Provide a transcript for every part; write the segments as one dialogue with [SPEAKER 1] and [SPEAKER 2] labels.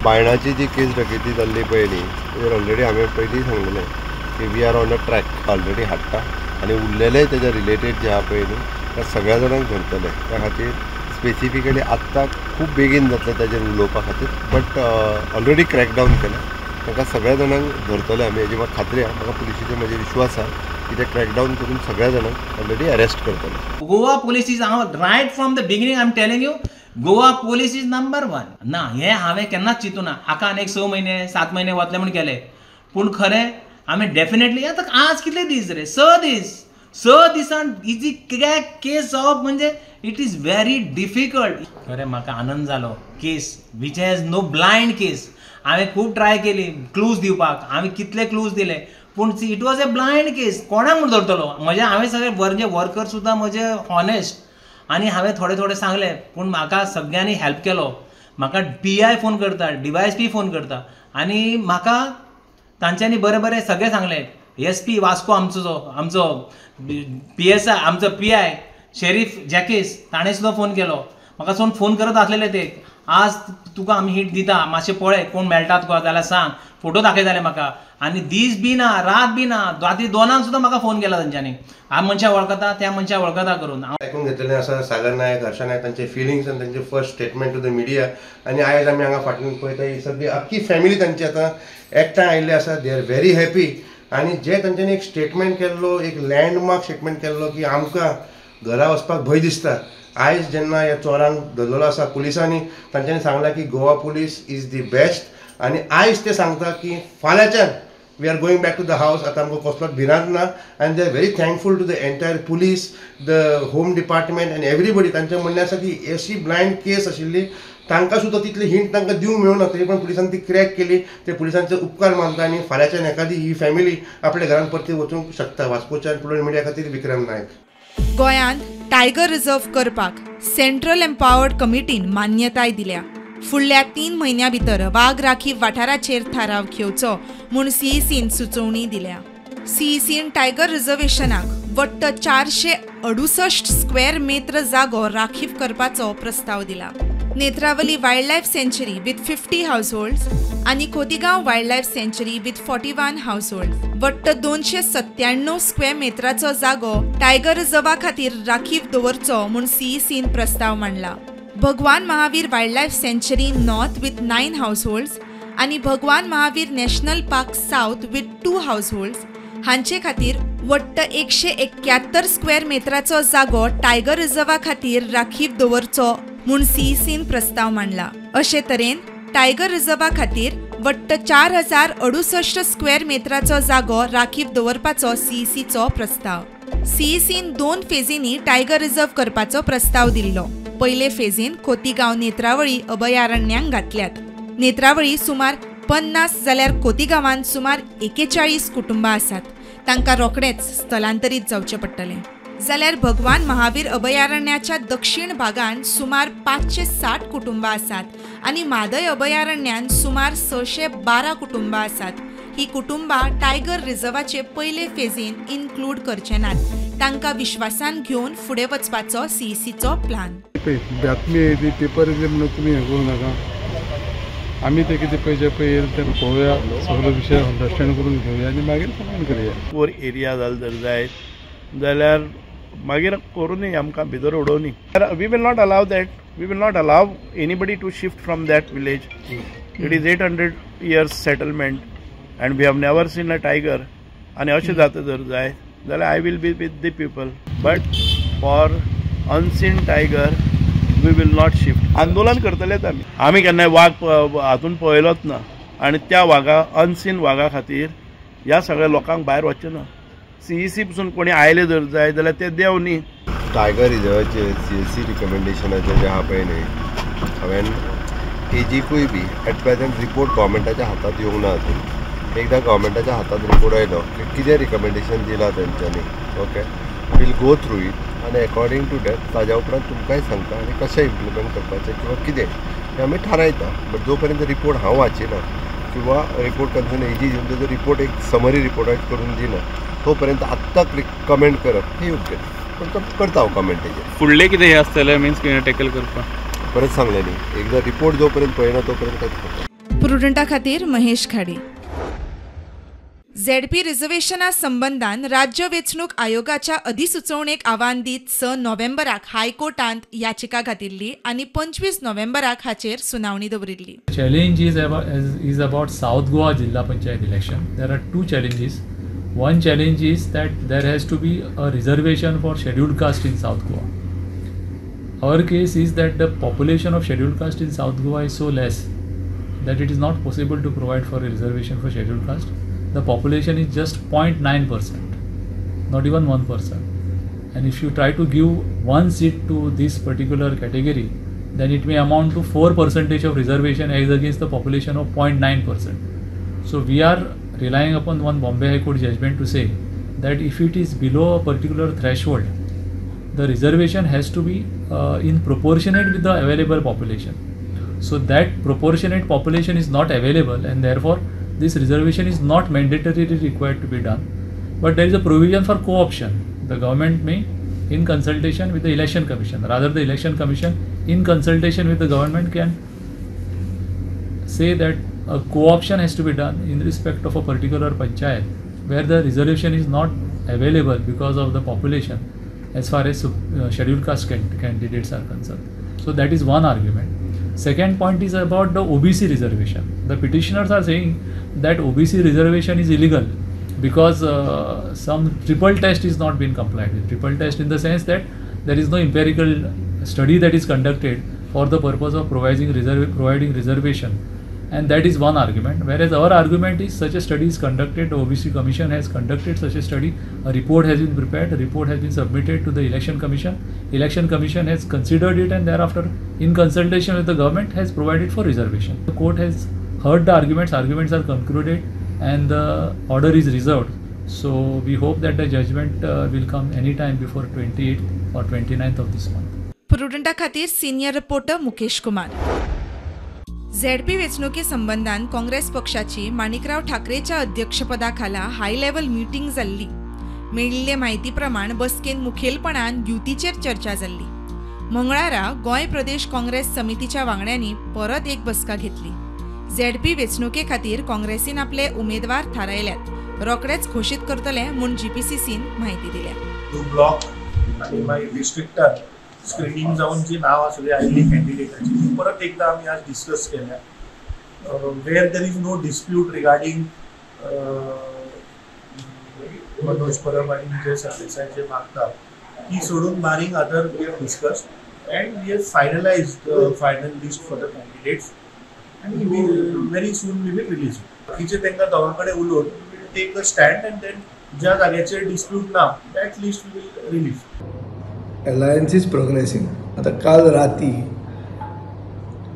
[SPEAKER 1] बायणाची जी केस डकेती जाल्ली पळय न्ही, तेजेर ऑलरेडी हांवें पयलीं सांगलेलें की we are on a track, already हाडटा आनी उरलेले तेज्या रिलेटेड जे आहा पळय न्ही त्या सगळ्या जाणांक धरतले. त्या खातीर स्पेसिफिकली आत्तां खूब बेगीन जातलें ताजेर उलोवपा खातीर, बट ऑलरेडी क्रॅकडावन केलें, तांकां सगळ्या जाणांक धरतले आमी, हेजी म्हाका खात्री आहा. म्हाका पुलिशीचेर म्हजेर विश्वास आहा की ते क्रॅकडावन करून सगळ्या जाणांक ऑलरेडी अरेस्ट करतले.
[SPEAKER 2] गोवा पुलीस is हांव right from the beginning I am telling you, Goa police is number 1. ना हें हांवें केन्नाच चिंतूना हाका आनी एक 6 म्हयने 7 म्हयने वतले म्हूण केले, पूण खरें आमी डेफिनेटली आतां आज कितले दीस रे, 6 दीस, 6 दिसान इजी केस जावप म्हणजे it is very difficult. खरें म्हाका आनंद जालो, case which has no blind case. हांवें खूब ट्राय केली क्लूज दिवपाक, हांवें कितले क्लूज दिले, पूण it was a blind case. कोणाक म्हूण धरतलो? म्हजे हांवें सगळे म्हणजे वर्कर सुद्दां म्हजे हॉनेस्ट, आनी हांवें थोडे थोडे सांगले, पूण म्हाका सगळ्यांनी हेल्प केलो. म्हाका PI phone करता, DYSP phone करता, आनी म्हाका तांच्यांनी बरें बरें सगळें सांगलें. SP Vasco आमचो जो आमचो PSI आमचो PI Sharif जॅकीस ताणें सुद्दां फोन केलो म्हाका. सोन फोन करत आसलेले ते, आज तुका आमी हीट दिता, मातशें पळय कोण मेळटा तुका जाल्यार सांग, फोटो दाखयताले म्हाका. आनी दीस बी ना रात बी ना, राती 2 सुद्दां म्हाका फोन केला तांच्यांनी, हांव मनशां वळखता त्या मनशां वळखता करून.
[SPEAKER 3] आयकून घेतलेलें आसा सागर नायक, हर्षा नायक तांचे फिलिंग्स आनी तांचे first statement to the media. आनी आयज आमी हांगा फाटल्यान पळयता ही सगळी आख्खी फॅमिली तांची आतां एकठांय आयिल्ली आसा. They are very happy. आनी जे तांच्यांनी एक स्टेटमेंट केल्लो, एक लँडमार्क स्टेटमेंट केल्लो की आमकां घरा वचपाक भंय दिसता, आयज जेन्ना ह्या चोरांक धरलेलो आसा पुलिसांनी, तांच्यांनी सांगलां की Goa police is the best. आनी आयज ते सांगता की फाल्यांच्यान we are going back to the house, आतां आमकां कसलोच भिरांत ना. आनी they are very thankful to the entire police, the home department and everybody. तांचें म्हणणें आसा की अशी ब्लायंड केस आशिल्ली, तांकां सुद्दां तितली हिंट तांकां दिवंक मेळूना, तरी पण पुलिसांनी ती क्रॅक केली. ते पुलिसांचे उपकार मानता आनी फाल्यांच्यान एखादी ही फॅमिली आपल्या घरान परती वचूंक शकता. वास्कोच्यान पुलिस मिडिया खातीर विक्रम नायक.
[SPEAKER 4] गोंयांत टायगर रिझर्व करपाक सेंट्रल एम्पावर्ड कमिटीन मान्यताय दिल्या. फुडल्या 3 म्हयन्यां भितर वाग राखीव वाठाराचेर थाराव घेवचो म्हूण CECन सुचोवणी दिल्या. CECन टायगर रिझर्वेशनाक वट्ट 468 स्क्वेअर मेत्र जागो राखीव करपाचो प्रस्ताव दिला. Netravali wild life sanctuary with 50 households आनी Khotigao wild life sanctuary with 41 household वट्ट 297 स्क्वेअर मेत्राचो जागो टायगर रिझर्वा खातीर राखीव दवरचो म्हूण CECन प्रस्ताव मांडला. Bhagwan Mahavir wild life sanctuary north with 9 households आनी Bhagwan Mahavir national park south with 2 households हांचे खातीर वट्ट 171 स्क्वेअर मेत्राचो जागो टायगर रिझर्वा खातीर राखीव दवरचो म्हूण CECन प्रस्ताव मांडला. अशे तरेन टायगर रिझर्वा खातीर वट्ट 4068 स्क्वेअर मेत्राचो जागो राखीव दवरपाचो CECचो प्रस्ताव. CECन 2 फेजींनी टायगर रिझर्व करपाचो प्रस्ताव दिल्लो. पयले फेजीन खोतीगांव नेत्रावळी अभयारण्यांक घातल्यात. नेत्रावळी सुमार 50 जाल्यार खोतीगांवांत सुमार 41 कुटुंबां आसात, तांकां रोखडेंच स्थलांतरीत जावचें पडटलें. जाल्यार भगवान महावीर अभयारण्याच्या दक्षिण भागांत सुमार 560 कुटुंबां आसात आनी म्हादय अभयारण्यांत सुमार 612 कुटुंबां आसात. ही कुटुंबां टायगर रिझर्वाचे पयले फेजीन इन्क्लूड करचे नात, तांकां विश्वासान घेवन फुडें वचपाचो CECचो प्लान.
[SPEAKER 5] बातमी येयली पेपर येयले म्हणून तुमी हें करूं नाका, आमी ते कितें पळय पळय येयले ते पळोवया, सगळो विशय अंडरस्टँड करून घेवया आनी मागीर कमेंट करुया.
[SPEAKER 6] कोर एरिया जाल जर जायत जाल्यार मागीर करूं आमकां भितर उडोवनी. We will not allow that, we will not allow anybody to shift from that village. It is 800 years settlement and we have never seen a tiger. आनी अशें जाता जर जाय जाल्यार I will be with the people, but for unseen tiger we will not shift. आंदोलन करतलेच आमी. आमी केन्नाय वाग हातून पळयलोच ना आनी त्या वागा अनसीन वागा खातीर ह्या सगळ्या लोकांक भायर वचचें ना. CEC पसून कोणी आयले जर जाय जाल्यार ते देव न्ही.
[SPEAKER 1] टायगर रिझर्वाचेर CEC रिकमेंडेशनाचेर जे आहा पळय न्ही, हांवें एजीकूय बी एट प्रेजेंट रिपोर्ट गव्हर्मेंटाच्या हातांत येवंक ना अजून. एकदां गव्हर्मेंटाच्या हातांत रिपोर्ट आयलो की कितें रिकमेंडेशन दिलां तेंच्यांनी, okay, we'll go through it आनी एकॉर्डींग टू that ताज्या उपरांत तुमकांय सांगता आनी कशें इम्प्लिमेंट करपाचें किंवा कितें हें आमी थारायता. बट जो पर्यंत रिपोर्ट हांव वाचिना किंवा रिपोर्ट कन्सर्न एजी दिवन तेजो रिपोर्ट एक समरी रिपोर्ट करून दिना तो पर्यंत आत्तां कमेंट करप हें योग्य न्ही. पूण तो करता हांव कमेंट तेजेर.
[SPEAKER 7] फुडलें कितें हें आसतलें मिन्स कितें टॅकल करपाक
[SPEAKER 1] परत सांगलें न्ही, एकदां रिपोर्ट जो पर्यंत पळयना तो पर्यंत कांयच करता.
[SPEAKER 4] प्रुडंटा खातीर महेश खाडे. झेडपी रिझर्वेशना संबंदान राज्य वेंचणूक आयोगाच्या अधिसुचोवणेक आव्हान दीत 6 नोव्हेंबराक हायकोर्टांत याचिका घातिल्ली आनी 25 नोव्हेंबराक हाचेर सुनावणी दवरिल्ली.
[SPEAKER 7] Challenge is about South Goa Zilla Panchayat election. There are two challenges. One challenge is that there has to be a reservation for scheduled caste in South Goa. Our case is that the population of scheduled caste in South Goa is so less that it is not possible to provide for a reservation for scheduled caste. The population is just 0.9%, not even 1%. And if you try to give one seat to this particular category, then it may amount to 4% of reservation as against the population of 0.9%. So we are relying upon one Bombay High Court judgment to say that if it is below a particular threshold, the reservation has to be in proportionate with the available population. So that proportionate population is not available, and therefore this reservation is not mandatorily required to be done. But there is a provision for co-option. The government may, in consultation with the Election Commission, rather the Election Commission in consultation with the government can say that a co-option has to be done in respect of a particular panchayat where the reservation is not available because of the population as far as scheduled caste candidates are concerned. So that is one argument. Second point is about the OBC reservation. The petitioners are saying that OBC reservation is illegal because some triple test is not been complied with. Triple test in the sense that there is no empirical study that is conducted for the purpose of providing reservation, and that is one argument. Whereas our argument is such a study is conducted, the OBC Commission has conducted such a study, a report has been prepared, a report has been submitted to the Election Commission, Election Commission has considered it, and thereafter in consultation with the government has provided for reservation. The court has heard the arguments, arguments are concluded, and the order is reserved. So we hope that the judgment will come anytime before 28th or 29th of this month.
[SPEAKER 4] प्रुडंटा खातीर senior reporter Mukesh Kumar. ZP वेंचणुके संबंदान काँग्रेस पक्षाची Manikrao ठाकरेच्या अध्यक्षपदाखाला high level meeting जाल्ली. मेळिल्ले म्हायती प्रमाण बसकेन मुखेलपणान युतीचेर चर्चा जाल्ली. मंगळारा गोंय प्रदेश काँग्रेस समितीच्या वांगड्यांनी परत एक बसका घेतली. झेडपी वेंचणुके खातीर काँग्रेसीन आपले उमेदवार थारायल्यात, रोखडेच घोशीत करतले म्हूण जीपीसीसीन म्हायती दिल्या.
[SPEAKER 8] ब्लॉक आनी मागीर डिस्ट्रिक्टान स्क्रिनींग जावन जी नांवां सगळीं आयिल्ली कॅन्डिडेटाची ती परत एकदां आमी आज डिस्कस केल्या. Where there is no dispute regarding Manoj Parab आनी विजय सरदेसाय जे मागतात ती सोडून barring other we have discussed and we have finalise the final list for the candidates आनी very soon we will release. बाकीचे तांकां दोगां कडेन उलोवन we will take a stand and then ज्या जाग्याचेर डिस्प्यूट ना that list we will release.
[SPEAKER 9] Alliance is progressing. आतां काल राती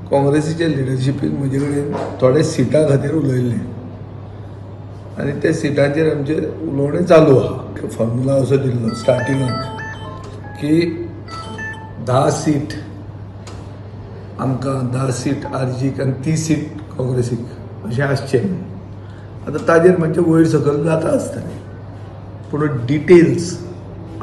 [SPEAKER 9] काँग्रेसीच्या लिडरशिपीन म्हजे कडेन थोडे सिटां खातीर उलयल्लें आनी त्या सिटांचेर आमचें उलोवणें चालू आहा. फॉर्मुला असो दिल्लो स्टार्टिंगाक की 10 सीट आमकां, 10 सीट आरजीक आनी 30 सीट काँग्रेसीक अशें आसचें. आतां ताजेर मातशें वयर सकयल जाता आसतलें, पूण डिटेल्स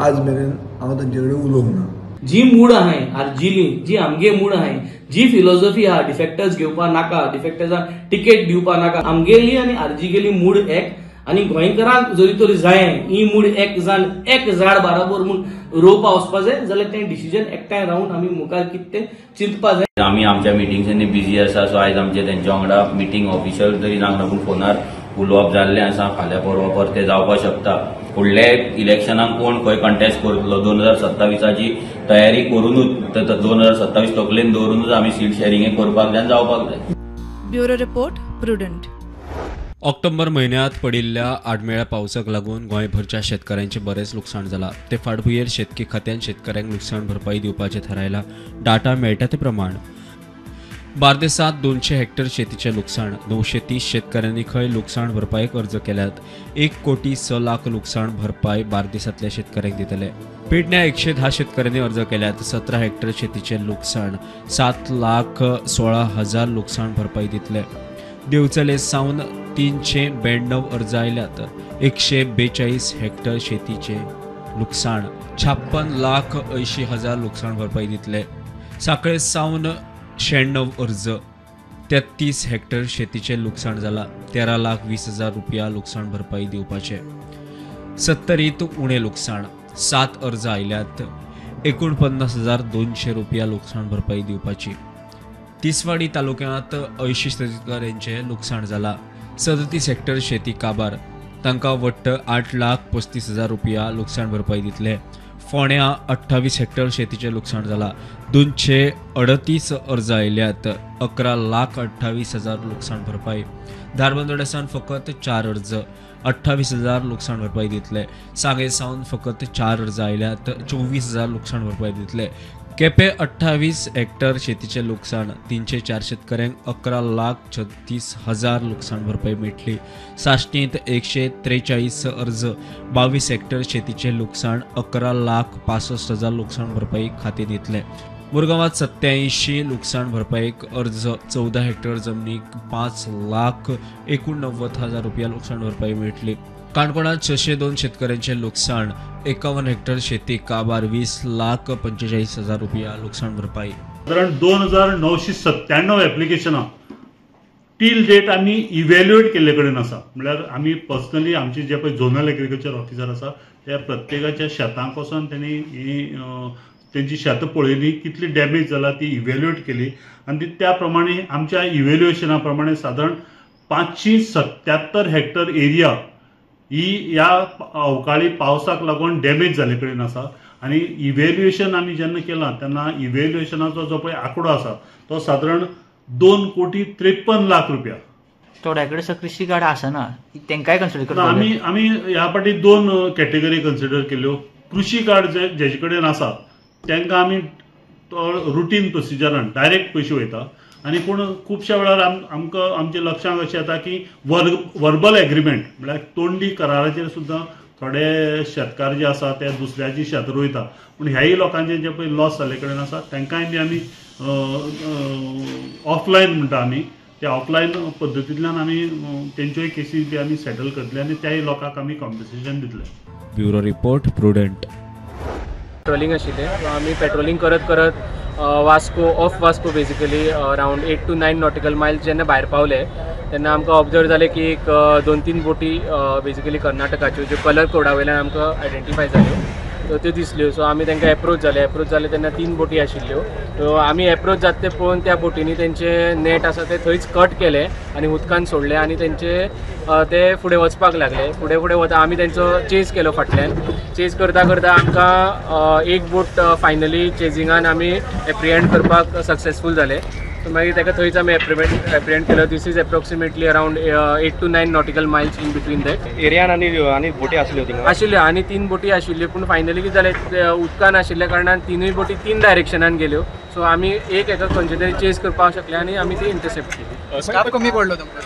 [SPEAKER 9] आज मेरेन हांव तांचे कडेन उलोवंक ना.
[SPEAKER 10] जी मूड आहाय आरजीली, जी आमगे मूड आहाय, जी फिलॉसॉफी आहा डिफेक्टर्स घेवपा नाका, डिफेक्टर्सांक टिकेट दिवपा नाका, आमगेली आनी आरजीगेली मूड एक आनी गोंयकारांक जरी तरी जाय ही मूड एक जावन एक झाड बाराबर म्हूण रोवपा वचपा जाय जाल्यार तें डिसिजन एकठांय रावन आमी मुखार कितें तें चिंतपा जाय.
[SPEAKER 11] आमी आमच्या मिटिंग्सांनी बिजी आसा, सो आयज आमचे तेंच्या वांगडा मिटींग ऑफिशियल तरी जावंक ना पूण फोनार उलोवप जाल्लें आसा. फाल्यां परवां परतें जावपाक शकता. फुडल्या इलेक्शनाक कोण खंय कंटेस्ट करतलो 2027ची तयारी करूनूच 2027 तकलेन दवरूनूच आमी सीट शेरिंग करपाक जाय, जावपाक जाय.
[SPEAKER 4] Bureau report, Prudent.
[SPEAKER 12] October म्हयन्यांत पडिल्ल्या आडमेळ्या पावसाक लागून गोंयभरच्या शेतकारांचें बरेंच लुकसाण जालां. ते फाटभुंयेर शेतकी खात्यान शेतकारांक लुकसाण भरपाई दिवपाचें थारायलां. डाटा मेळटा ते प्रमाण बार्देसांत 200 हेक्टर शेतीचें लुकसाण, 930 शेतकारांनी खंय लुकसाण भरपायेक अर्ज केल्यात. 1,06,00,000 लुकसाण भरपाय बार्देसांतल्या शेतकारांक दितले. पेडण्या 110 शेतकारांनी अर्ज केल्यात. 17 हेक्टर शेतीचें लुकसाण 7,16,000 लुकसाण भरपाई दितले. दिवचले सावन 392 अर्ज आयल्यात. 142 हेक्टर शेतीचें लुकसाण 56,80,000 लुकसाण भरपाई दितले. साखळे सावन 96 अर्ज, 33 हेक्टर शेतीचें लुकसाण जालां. 13,20,000 रुपया लुकसाण भरपाई दिवपाचें. 70 उणें लुकसाण, 7 अर्ज आयल्यात. 49,200 रुपया लुकसाण भरपाई दिवपाची. तिसवाडी तालुक्यांत 80 शेतकारांचें लुकसाण जालां. 37 हेक्टर शेती काबार, तांकां वट्ट 8,35,000 रुपया लुकसाण भरपाई दितले. फोंड्यां 28 हेक्टर शेतीचें लुकसाण जालां. 238 अर्ज आयल्यात. 11,28,000 लुकसाण भरपाई. धारबांदोड्यासान फकत 4 अर्ज, 28,000 लुकसाण भरपाई दितले. सांगे सावन फकत 4 अर्ज आयल्यात. 24,000 लुकसाण भरपाई दितले. केपें 28 हेक्टर शेतीचें लुकसाण, 304 शेतकऱ्यांक 11,36,000 लुकसाण भरपाई मेळटली. साश्टींत 143 अर्ज, 22 हेक्टर शेतीचें लुकसाण, 11,65,000 लुकसाण भरपाई खातें दितले. मुरगांवांत 87 लुकसाण भरपाईक अर्ज, 14 हेक्टर जमनीक 5,89,000 रुपया लुकसाण भरपाई मेळटली. काणकोणांत 602 शेतकऱ्यांचें लुकसाण, 51 हेक्टर शेती काबार, 20,45,000 रुपया लुकसाण भरपाई.
[SPEAKER 13] सादारण 2,997 एप्लिकेशनां टील डेट आमी इव्हॅल्युएट केल्ले कडेन आसा. म्हणल्यार आमी पर्सनली आमचे जे पळय झोनल एग्रीकल्चर ऑफिसर आसा त्या प्रत्येकाच्या शेतांक वचोन तेणी तेंची शेतां पळयली, कितली डॅमेज जाला ती इव्हॅल्युएट केली आनी त्या प्रमाणे आमच्या इव्हॅल्युएशना प्रमाणे सादारण 577 हेक्टर एरिया ही ह्या अवकाळी पावसाक लागून डॅमेज जाल्ले कडेन आसा. आनी इव्हॅल्युएशन आमी जेन्ना केलां तेन्ना इव्हॅल्युएशनाचो जो पळय आंकडो आसा तो सादारण 2,53,00,000 रुपया.
[SPEAKER 14] थोड्या कडेन कृषी कार्ड आसना तेंकांय कन्सिडर करता.
[SPEAKER 13] आमी ह्या फाटी 2 कॅटेगरी कन्सिडर केल्यो. कृषी कार्ड जे जेजे कडेन आसा तांकां आमी रुटीन प्रोसिजरान डायरेक्ट पयशे वयता आनी पूण खुबश्या वेळार आमकां आमच्या लक्षांत अशें येता की वर्बल एग्रीमेंट म्हळ्यार तोंडी कराराचेर सुद्दां थोडे शेतकार जे आसा ते दुसऱ्याची शेत रोयता, पूण ह्याय लोकांचे जे पळय लॉस जाल्ले कडेन आसा तांकांय बी आमी ऑफलायन म्हणटा आमी त्या ऑफलायन पद्दतींतल्यान आमी तेंच्योय केसी बी आमी सेटल करतले आनी त्याय लोकांक आमी कॉम्पन्सेशन दितले.
[SPEAKER 12] Bureau report, Prudent.
[SPEAKER 15] Patrolling आशिल्लें, आमी पेट्रोलिंग करत करत Vasco off Vasco basically around 8 to 9 nautical miles जेन्ना भायर पावले तेन्ना आमकां ऑब्जर्व जालें की एक 2-3 बोटी बेजिकली कर्नाटकाच्यो ज्यो कलर कोडा वयल्यान आमकां आयडेंटिफाय जाल्यो सो त्यो दिसल्यो. सो आमी तांकां एप्रोच जाले, एप्रोच जाले तेन्ना 3 बोटी आशिल्ल्यो. सो आमी एप्रोच जाता ते पळोवन त्या बोटींनी तेंचे नेट आसा ते थंयच कट केले आनी उदकान सोडले आनी तेंचे ते फुडें वचपाक लागले. फुडें फुडें वता आमी तेंचो चेज केलो फाटल्यान. चेज करता करता आमकां एक बोट फायनली चेजिंगान आमी एप्रिहेंड करपाक सक्सेसफूल जाले. सो मागीर ताका थंयच आमी एप्रिहेंड केलो. This is approximately around 8 to 9 nautical miles in between that
[SPEAKER 16] एरियान. आनी बोटी आसल्यो थिंगा
[SPEAKER 15] आशिल्ल्यो आनी 3 बोटी आशिल्ल्यो, पूण फायनली कितें जालें उदकान आशिल्ल्या कारणान 3 बोटी 3 डायरेक्शनान गेल्यो. सो आमी एक एका खंयचे तरी चेज करपाक शकले आनी आमी ती इंटरसेप्ट केली.
[SPEAKER 17] स्टाफ कमी पडलो तुमकां,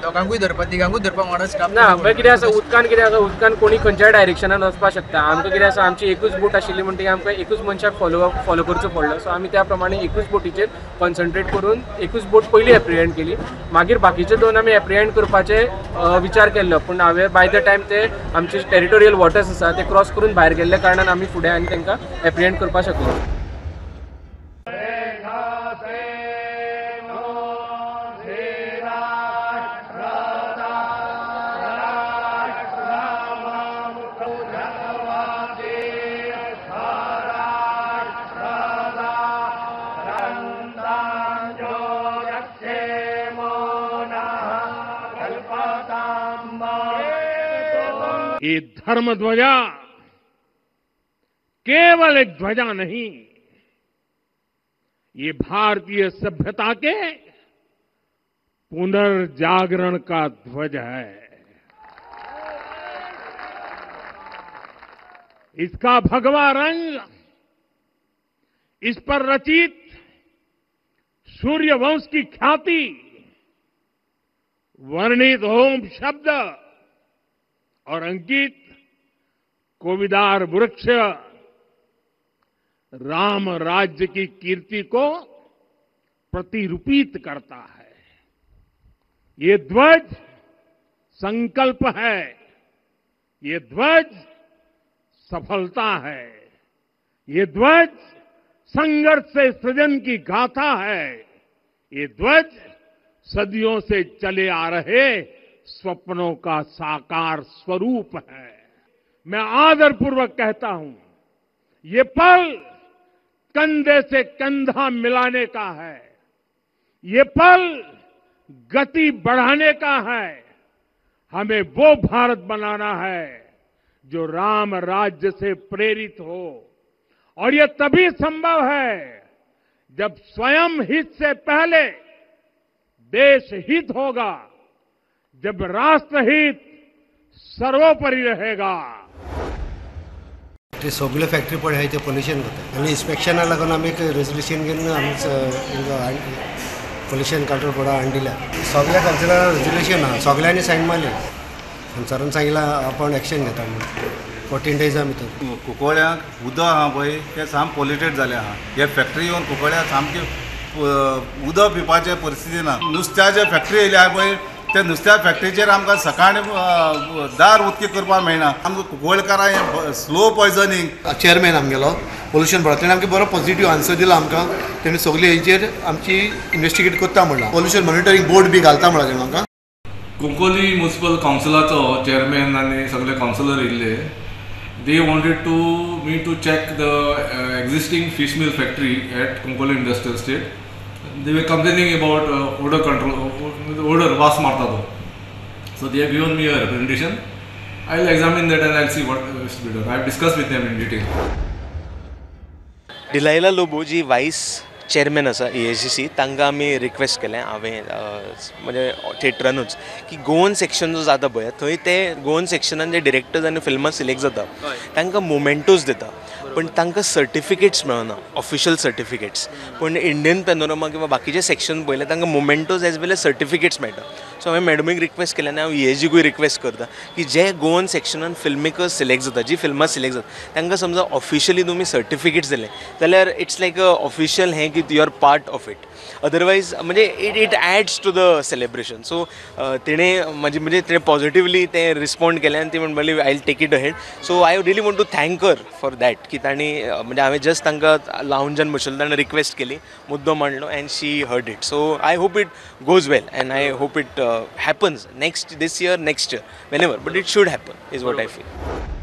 [SPEAKER 17] दोगांकूय धरपाक तिगांकूय धरपाक वांगडा स्टाफ
[SPEAKER 15] ना. मागीर कितें आसा उदकान कितें आसा उदकान कोणी खंयच्याय डायरेक्शनान वचपाक शकता. आमकां कितें आसा आमची एकूच बोट आशिल्ली म्हणटकीर आमकां एकूच मनशाक फॉलो करचो पडलो. सो आमी त्या प्रमाणे एकूच बोटीचेर कॉन्सन्ट्रेट करून एकूच बोट पयली एप्रिहेंड केली. मागीर बाकीचे 2 आमी एप्रिहेंड करपाचे विचार केल्लो, पूण हांवें बाय the time ते आमचे टेरिटोरियल वॉटर्स आसा ते क्रॉस करून भायर गेल्ल्या कारणान आमी फुडें आनी तांकां एप्रिहेंड करपाक शकलो.
[SPEAKER 18] ये धर्म ध्वजा केवल एक ध्वजा नहीं, ये भारतीय सभ्यता के पुनर्जागरण का ध्वज है। इसका भगवा रंग, इस पर रचित सूर्यवंश की ख्याति, वर्णित होम शब्द और अंकित कोविदार वृक्ष राम राज्य की कीर्ति को प्रतिरूपित करता है। ये ध्वज संकल्प है, ये ध्वज सफलता है, ये ध्वज संघर्ष से सृजन की गाथा है, ये ध्वज सदियों से चले आ रहे स्वप्नों का साकार स्वरूप है। मैं आदरपूर्वक कहता हूं, ये पल कंधे से कंधा मिलाने का है, ये पल गति बढ़ाने का है। हमें वो भारत बनाना है जो राम राज्य से प्रेरित हो, और ये तभी संभव है जब स्वयं हित से पहले देश हित होगा, जब राष्ट्रहित सर्वोपरि रहेगा।
[SPEAKER 19] ते सगळे फॅक्टरी पळय ते पोल्युशन करता आनी इन्स्पेक्शना लागून आमी एक रेजोल्युशन घेवन आमी पोल्युशन कंट्रोल बोर्डा हाडून दिल्या. सगळ्या कावन्सिलरान रेजोल्युशन आहा, सगळ्यांनी सायन मारले. सरान सांगलां आपूण एक्शन घेता म्हणून 14 डेजा भितर.
[SPEAKER 20] कुंकळ्यांक उदक आहा पळय तें साम पोल्युटेड जालें आहा. हे फॅक्टरी येवन कुंकळ्याक सामकी उदक पिवपाची परिस्थिती ना. नुस्त्याचे फॅक्टरी येयली आहा पळय त्या नुस्त्या फॅक्टरीचेर आमकां सकाळी दार उदकी करपाक मेळना. आमकां कुंकळकारां स्लो पॉयजनींग.
[SPEAKER 21] चेअरमॅन आमगेलो पोल्युशन बोर्डा तेणें आमकां बरो पॉझिटिव्ह आन्सर दिला आमकां. तेणें सगळे हेचेर आमची इन्वेस्टिगेट करता म्हणलां. पोल्युशन मॉनिटरींग बोर्ड बी घालता म्हणलां तेणें आमकां.
[SPEAKER 22] कुंकोली म्युनिसिपल कावन्सिलाचो चेअरमॅन आनी सगळे कावन्सिलर येयल्ले. They wanted to me to check the existing fish meal factory at Cuncolim industrial estate. They were complaining about odor control, odor वास मारता तो. So they have given me a representation. I will examine that and I will see what is to be done. I have discussed with them in detail.
[SPEAKER 23] Delilah Lobo ji vice chairman आसा ESGC, तांकां आमी request केलें हांवें म्हणजे थिएटरानूच की Goan section जो जाता पळय थंय ते गोवन सेक्शनान जे डिरेक्टर्स आनी फिल्मां सिलेक्ट जाता तांकां मोमेंटोज दिता, पण तांकां सर्टिफिकेट्स मेळना, ऑफिशियल सर्टिफिकेट्स. पण इंडियन पॅनोरमा किंवा बाकीचे सेक्शन पळयले तांकां mementos as well as certificates मेळटा. सो हांवें मॅडमीक रिक्वेस्ट केलें आनी हांव ESGकूय रिक्वेस्ट करता की जे गोवन सेक्शनान फिल्म मेकर्स सिलेक्ट जाता, जी फिल्मां सिलेक्ट जाता तांकां समजा ऑफिशियली तुमी सर्टिफिकेट्स दिले जाल्यार it's like a official हें की you are part of it. Otherwise म्हणजे it adds to the celebration. So तेणें म्हणजे तेणें पॉझिटिवली तें रिस्पॉन्ड केलें आनी ती म्हणपाली I will take it ahead. So I really want to thank her for that की तांणी म्हणजे हांवें जस्ट तांकां लावंजान बशिल्लो ताणें रिक्वेस्ट केली, मुद्दो मांडलो and she heard it. So I hope it goes well and I hope it happens next this year, next year, whenever, but it should happen is what I feel.